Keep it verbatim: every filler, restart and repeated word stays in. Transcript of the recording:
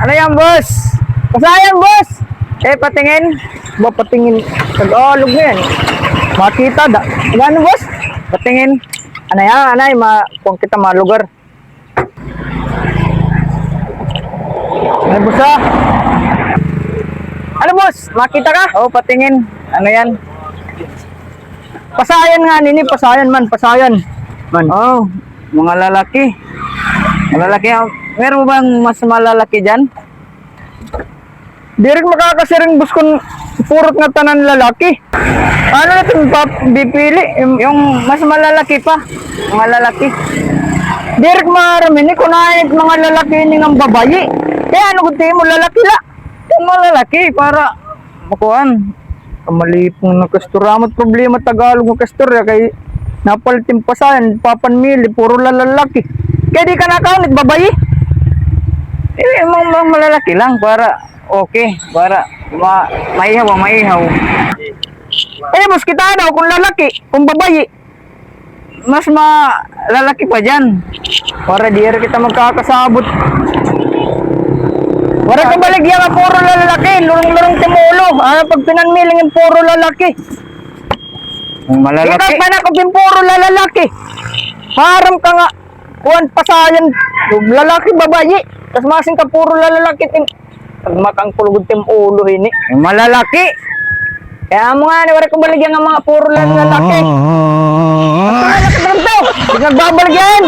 Ano yan, boss? Pasayan, boss! Eh, patingin. Ba, patingin. Tagalog na yan. Makita da. Ano, boss? Patingin. Anay, ah, anay, ma-, kuwan kita, malugar. Ano, boss, ah? Ano, boss? Makita ka? Oo, patingin. Ano yan? Pasayan nga nini, pasayan man, pasayan. Man. Oh, mga lalaki. Malalaki, ah. Meron bang mas malalaki dyan? Diri makakasiring, boss, kun purot nga tanan lalaki. Ano na itong pap-, bipili? Yung, yung mas malalaki pa. Mga lalaki. Diri maaram ini kun hain mga lalaki ini nga babayi. Kay ano gud it imo, lalaki la. Yung malalaki para makuan. Kamalipong na kasturya. Amo't problema Tagalog nga kasturya kay napalit it pasayan, papanmili, puro la lalaki. Kay di ka nakaunit, babayi. Eh, mga, mga malalaki lang para okay, para ma-, maihaw, ah, maihaw. Eh, boss, kita daw kung lalaki, kung babayi. Mas ma-, lalaki pa dyan. Para diri kita magkakasabot. Waray ko baligya nga puro lalaki, lurong-lurong it imo ulo. Ano pag pinanmiling nga puro lalaki? Ang malalaki. Ikaw pa na kung puro lalaki. Maaram ka nga, kuwan, pasayan, lalaki, babayi. Tas masiring ka puro lalaki, tin-, Pagmakang kulugod tim ulo hini. Malalaki. Kay amo ngani, waray ko baligya nga mga puro la-, lalaki. Ito na lang ito. Di nagbabaligyan.